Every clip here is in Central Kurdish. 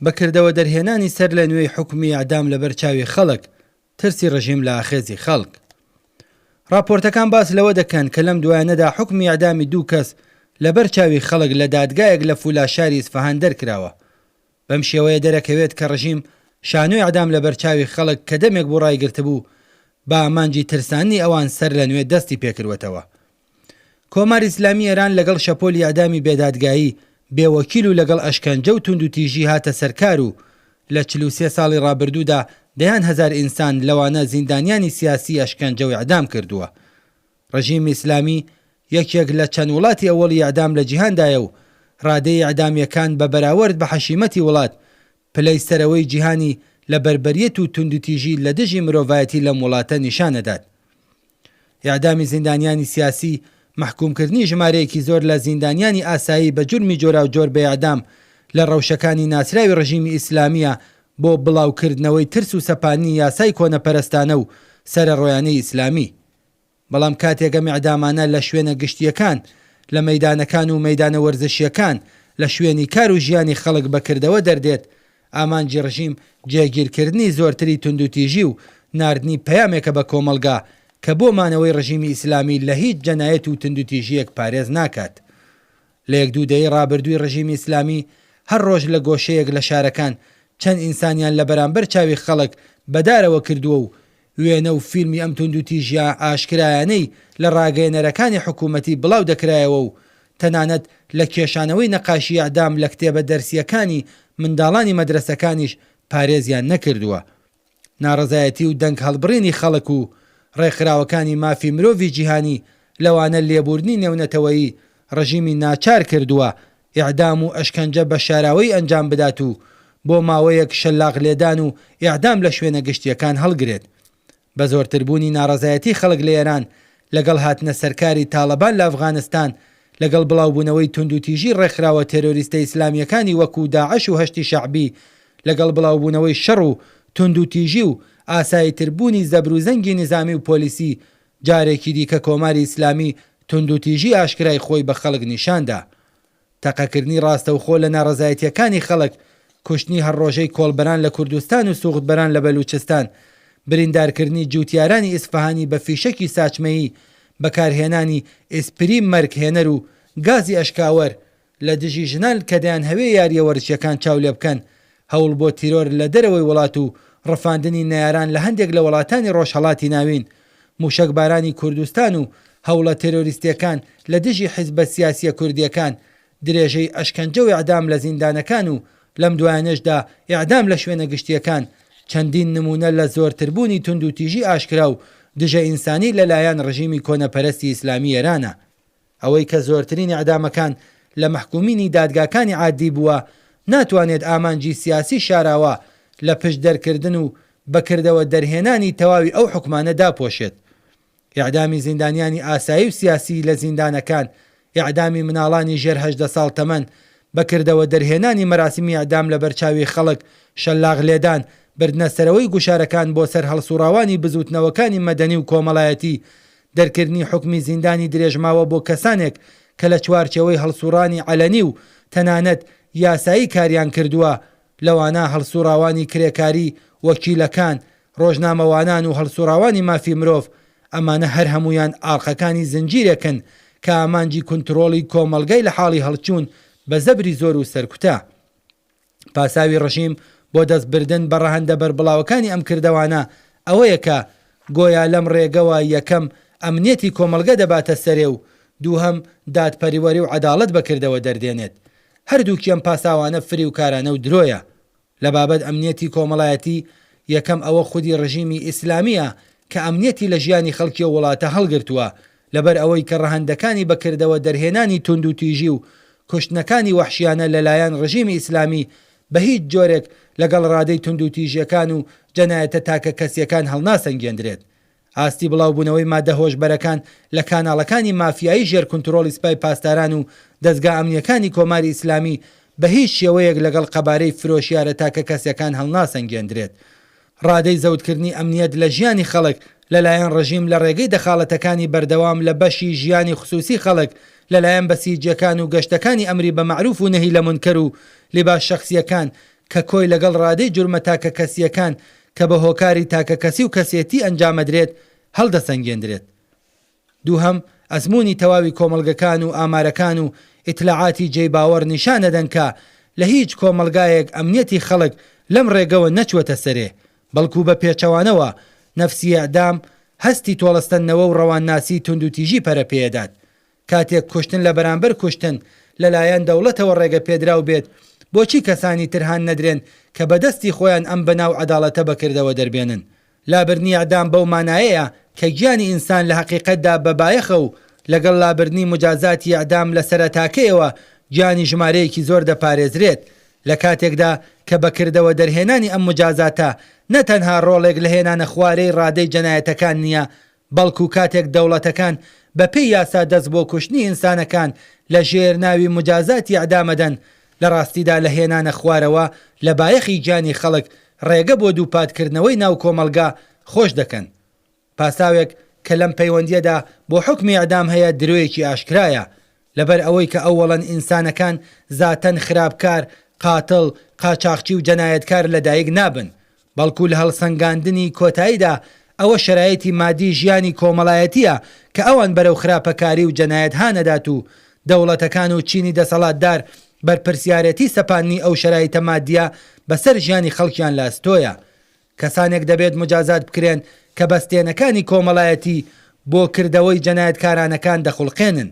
بە کردەوە دەرهێنانی سەر لە نوێی حوکمی ئیعدام لە بەر چاوی خەڵک، ترسی ڕژیم لە ئاخێزی خەڵک. ڕاپۆرتەکان باس لەوە دەکەن کە لەم دوایانەدا حوکمی ئیعدامی دوو کەس لە بەر چاوی خەڵک لە دادگایەک لە فولاشاری ئیسفەهان دەرکراوە. بەم شێوەیە دەرەکەوێت کە ڕژیم شانۆی ئیعدام لە بەر چاوی خەڵک کە دەمێک بوو ڕایگرتبوو، بە ئامانجی ترساندنی ئەوان سەر لە نوێ دەستی پێکردوەتەوە. کۆماری ئیسلامی ئێران لەگەڵ شەپۆلی ئیعدامی بێدادگایی، بێ وەکیل و لەگەڵ ئەشکەنجە و توندوتیژی هاتە سەر کار و لە 43 ساڵی ڕابردوودا دەیان هەزار ئینسان لەوانە زیندانیانی سیاسی ئەشکەنجە و ئیعدام کردووە. ڕژیمی ئیسلامی یەکێک لە چەند وڵاتی ئەوەڵی ئیعدام لە جیهاندایە و ڕادەی ئیعدامییەکان بە بەراوەرد بە حەشیمەتی وڵات پلەی سەرەوەی جیهانی لە بەربەریەت و توندوتیژی لە دژی مرۆڤایەتی لەم وڵاتە نیشان ئەدات. ئیعدامی زیندانیانی سیاسی، مەحکوومکردنی ژمارەیەکی زۆر لە زیندانیانی ئاسایی بە جورمی جۆراوجۆر بە ئیعدام، لە ڕەوشەکانی ناسراوی ڕژیمی ئیسلامییە بۆ بڵاو کردنەوەی ترس و سەپاندنی یاسای کۆنەپەرستانە و سەرەڕۆیانەی ئیسلامی. بەڵام کاتێک ئەم ئیعدامانە لە شوێنە گشتییەکان، لە مەیدانەکان و مەیدانە وەرزشییەکان، لە شوێنی کار و ژیانی خەڵک بە کردەوە دەردێت، ئامانجی ڕژیم جێگیرکردنی زۆرتری توندوتیژی و ناردنی پەیامێکە بە کۆمەڵگا کە بۆ مانەوەی ڕژیمی ئیسلامی لە هیچ جەنایەت و توندوتیژییەک پارێز ناکات. لە یەک دوو دەیەی ڕابردووی ڕژیمی ئیسلامی هەر ڕۆژ لە گۆشەیەک لە شارەکان چەند ئینسانیان لە بەرامبەر چاوی خەڵک بەدارەوە کردووە و وێنە و فیلمی ئەم توندوتیژییە ئاشکرایانەی لە ڕاگەیەنەرەکانی حکوومەتی بڵاو دەکرایەوە و تەنانەت لە کێشانەوەی نەقاشی ئیعدام لە کتێبە دەرسییەکانی منداڵانی مەدرەسەکانیش پارێزیان نەکردووە. ناڕەزایەتی و دەنگ هەڵبڕینی خەڵک و ڕێکخراوەکانی مافی مرۆڤی جیهانی لەوانە لێبووردنی نێونەتەوەیی ڕژیمی ناچار کردووە ئیعدام و ئەشکەنجە بە شاراوەیی ئەنجام بدات و بۆ ماوەیەک شەلاق لێدان و ئیعدام لە شوێنە گشتییەکان هەڵگرێت. بە زۆرتربوونی ناڕەزایەتی خەڵک لە ئێران لەگەڵ هاتنە سەرکاری تاڵەبان لە ئەفغانستان، لەگەڵ بڵاوبوونەوەی توندوتیژی ڕێکخراوە تێرۆریستە ئیسلامییەکانی وەکوو داعش و هەشتی شەعبی، لەگەڵ بڵاوبوونەوەی شەڕ و توندوتیژی و ئاساییتربوونی زەبروزەنگی نیزامی و پۆلیسی، جارێکی دیکە کۆماری ئیسلامی توندوتیژی ئاشکرای خۆی بە خەڵک نیشان دا. تەقەکردنی ڕاستەوخۆ لە ناڕەزایەتییەکانی خەڵک، کوشتنی هەرڕۆژەی کۆڵبەران لە کوردستان و سووختبەران لە بەلووچستان، بریندارکردنی جووتیارانی ئیسفەهانی بە فیشەکی ساچمەیی، بەکارهێنانی ئیسپری مەرگهێنەر و گازی ئەشکاوەر لە دژی ژنان کە دەیانهەوێ یارییە وەرزشییەکان چاو لێ بکەن، هەوڵ بۆ تیرۆر لە دەرەوەی وڵات و ڕفاندنی نەیاران لە هەندێک لە وڵاتانی ڕۆژهەڵاتی ناوین، مووشەکبارانی کوردستان و هەوڵە تێرۆریستییەکان لە دژی حیزبە سیاسییە کوردییەکان، درێژەی ئەشکەنجە و ئێعدام لە زیندانەکان و لەم دوایانەشدا ئێعدام لە شوێنە گشتییەکان، چەندین نموونە لە زۆرتربوونی توندوتیژی ئاشکرا و دژە ئینسانی لە لایەن ڕژیمی کۆنەپەرستی ئیسلامی ئێرانە. ئەوەی کە زۆرترین ئیعدامەکان لە مەحکومینی دادگاکانی عادی بووە، ناتوانێت ئامانجی سیاسی شاراوە لە پشت دەرکردن و بە کردەوە دەرهێنانی تەواوی ئەو حوکمانە داپۆشێت. ئیعدامی زیندانیانی ئاسایی و سیاسی لە زیندانەکان، ئیعدامی مناڵانی ژێر 18 ساڵ تەمەن، بە کردەوە دەرهێنانی مەراسمی ئیعدام لە بەرچاوی خەڵک، شەلاق لێدان، بردنە سەرەوەی گوشارەکان بۆ سەر هەڵسوڕاوانی بزووتنەوەکانی مەدەنی و کۆمەڵایەتی، دەرکردنی حوکمی زیندانی درێژماوە بۆ کەسانێک کە لە چوارچێوەی هەڵسوڕانی عەلەنی و تەنانەت یاسایی کاریان کردووە، لەوانە هەڵسوڕاوانی کرێکاری، وەکیلەکان، ڕۆژنامەوانان و هەڵسوڕاوانی مافی مرۆڤ، ئەمانە هەر هەموویان ئاڵقەکانی زنجیرێکن کە ئامانجی کونتڕۆڵی کۆمەڵگای لە حاڵی هەڵچوون بە زەبری زۆر و سەرکوتە. پاساوی ڕژیم بۆ دەست بردن بە ڕەهەندە بەربڵاوەکانی ئەم کردەوانە ئەوەیە کە گۆیا لەم ڕێگەوە یەکەم ئەمنیەتی کۆمەڵگە دەباتە سەرێ و دووهەم دادپەروەری و عەداڵەت بە کردەوە دەردێنێت. هەردووکی ئەم پاساوانە فریوکارانە و درۆیە. لە بابەت ئەمنیەتی کۆمەڵایەتی، یەکەم ئەوە خودی ڕژیمی ئیسلامییە کە ئەمنیەتی لە ژیانی خەڵکی ئەو وڵاتە هەڵگرتووە، لەبەر ئەوەی کە ڕەهەندەکانی بە کردەوە دەرهێنانی توندوتیژی و کوشتنەکانی وەحشیانە لە لایەن ڕژیمی ئیسلامی بە هیچ جۆرێک لەگەڵ ڕادەی توندوتیژیەکان و جەنایەتە تاکەکەسیەکان هەڵناسەنگێندرێت. ئاستی بڵاوبوونەوەی مادە هۆشبەرەکان لە کاناڵەکانی مافیایی ژێر کونترۆڵی سپای پاسداران و دەزگا ئەمنیەکانی کۆماری ئیسلامی بە هیچ شێوەیەک لەگەڵ قەبارەی فرۆشیارە تاکەکەسیەکان هەڵناسەنگێندرێت. ڕادەی زەوتکردنی ئەمنیەت لە ژیانی خەڵک لە لایەن ڕژیم لە ڕێگەی دەخاڵەتەکانی بەردەوام لە بەشی ژیانی خسوسی خەڵک لە لایەن بەسیجیەکان و گەشتەکانی ئەمری بە مەعروف و نەهی لە مونکەر و لیباس شەخسیەکان. کە کۆی لەگەڵ ڕادەی جورمە تاکەکەسییەکان کە بە هۆکاری تاکەکەسی و کەسێتی ئەنجامەدرێت هەڵدەسەنگێندرێت. دووهەم، ئەزموونی تەواوی کۆمەڵگەکان و ئامارەکان و ئیتلاعاتی جێی باوەڕ نیشان ئەدەن کە لە هیچ کۆمەڵگایەک ئەمنیەتی خەڵک لەم ڕێگەوە نەچووەتە سەرێ، بەڵکوو بە پێچەوانەوە نەفسی ئیعدام هەستی تۆڵەستەندنەوە و ڕەوانناسی توندوتیژی پەرە پێ ئەدات. کاتێک کوشتن لە بەرامبەر کوشتن لە لایەن دەوڵەتەوە ڕێگە پێدراو بێت، بۆچی کەسانی تر هان نەدرێن کە بە دەستی خۆیان ئەم بەناو عەداڵەتە بە کردەوە دەربێنن؟ لابردنی ئیعدام بەو مانایەیە کە گیانی ئینسان لە هەقیقەتدا بە بایەخە و لەگەڵ لابردنی موجازاتی ئیعدام لە سەرەتاکەیەوە گیانی ژمارەیەکی زۆر دەپارێزرێت لە کاتێکدا کە بە کردەوە دەرهێنانی ئەم موجازاتە نە تەنها ڕۆڵێک لە هێنانە خوارێی ڕادەی جەنایەتەکان نییە بەڵکو کاتێک دەوڵەتەکان بە پێی یاسا دەست بۆ کوشتنی ئینسانەکان لە ژێر ناوی موجازاتی ئیعدام ئەدەن لە ڕاستیدا لە هێنانە خوارەوە لە بایەخی گیانی خەڵک ڕێگە بۆ دووپات کردنەوەی ناو کۆمەڵگا خۆش دەکەن. پاساوێک کە لەم پەیوەندییەدا بۆ حوکمی ئیعدام هەیە درۆیەکی ئاشکرایە. لەبەر ئەوەی کە ئەوەڵەن ئینسانەکان زاتەن خراپکار، قاتڵ، قاچاخچی و جەنایەتکار لە دایک نابن. بەڵکو لە هەڵسەنگاندنی کۆتاییدا ئەوە شەرایتی مادی ژیانی کۆمەڵایەتییە کە ئەوان بەرەو خراپەکاری و جەنایەت هانەدات و دەوڵەتەکان و چینی دەسەڵاتدار بەرپرسیارێتی سەپاندنی ئەو شەرایتە مادییە بەسەر ژیانی خەڵکیان لە ئەستۆیە. کەسانێک دەبێت موجازات بکرێن کە بەستێنەکانی کۆمەڵایەتی بۆ کردەوەی جەنایەتکارانەکان دەخوڵقێنن.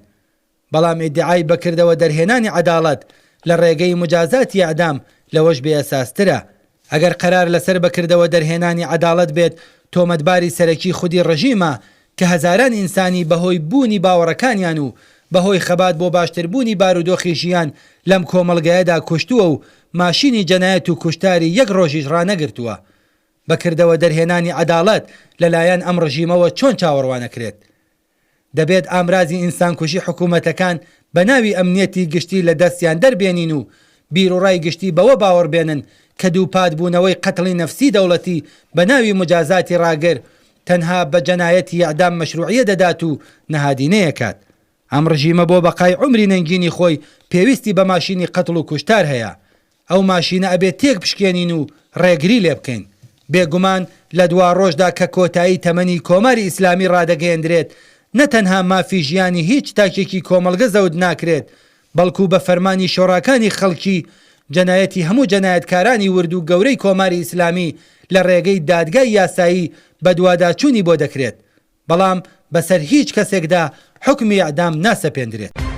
بەڵام ئیدعای بە کردەوە دەرهێنانی عەداڵەت لە ڕێگەی موجازاتی ئیعدام لەوەش بێ ئەساسترە. ئەگەر قەرار لەسەر بە کردەوە دەرهێنانی عەداڵەت بێت تۆمەتباری سەرەکی خودی ڕژیمە کە هەزاران ئینسانی بە هۆی بوونی باوەڕەکانیان و بە هۆی خەبات بۆ باشتربوونی بارودۆخی ژیان لەم کۆمەڵگایەدا کوشتووە و ماشینی جەنایەت و کوشتاری یەک ڕۆژیش ڕانەگرتووە. بە کردەوە دەرهێنانی عەداڵەت لە لایەن ئەم ڕژیمەوە چۆن چاوەڕوانەکرێت؟ دەبێت ئامرازی ئینسانکوژی حکوومەتەکان بە ناوی ئەمنیەتی گشتی لە دەستیان دەربێنین و بیروڕای گشتی بەوە باوەڕ بێنن کە دووپات بوونەوەی قەتڵی نەفسی دەوڵەتی بە ناوی موجازاتی ڕاگر تەنها بە جەنایەتی ئیعدام مەشروعیە دەدات و نەهادینەیەکات. ئەم ڕژیمە بۆ بەقای عومری نەنگینی خۆی پێویستی بە ماشینی قەتڵ و کوشتار هەیە. ئەو ماشینە ئەبێ تێک بشکێنین و ڕێگری لێ بکەین. بێ گومان لە دواڕۆژدا کە کۆتایی تەمەنی کۆماری ئیسلامی ڕادەگەیەندرێت، نە تەنها مافی ژیانی هیچ تاکێکی کۆمەڵگە زەوت ناکرێت، بەڵکوو بە فەرمانی شۆڕاکانی خەڵکی جەنایەتی هەموو جەنایەتکارانی ورد و گەورەی کۆماری ئیسلامی لە ڕێگەی دادگای یاسایی بەدواداچوونی بۆ دەکرێت. بەڵام بەسەر هیچ کەسێکدا حوکمی ئیعدام ناسەپێندرێت.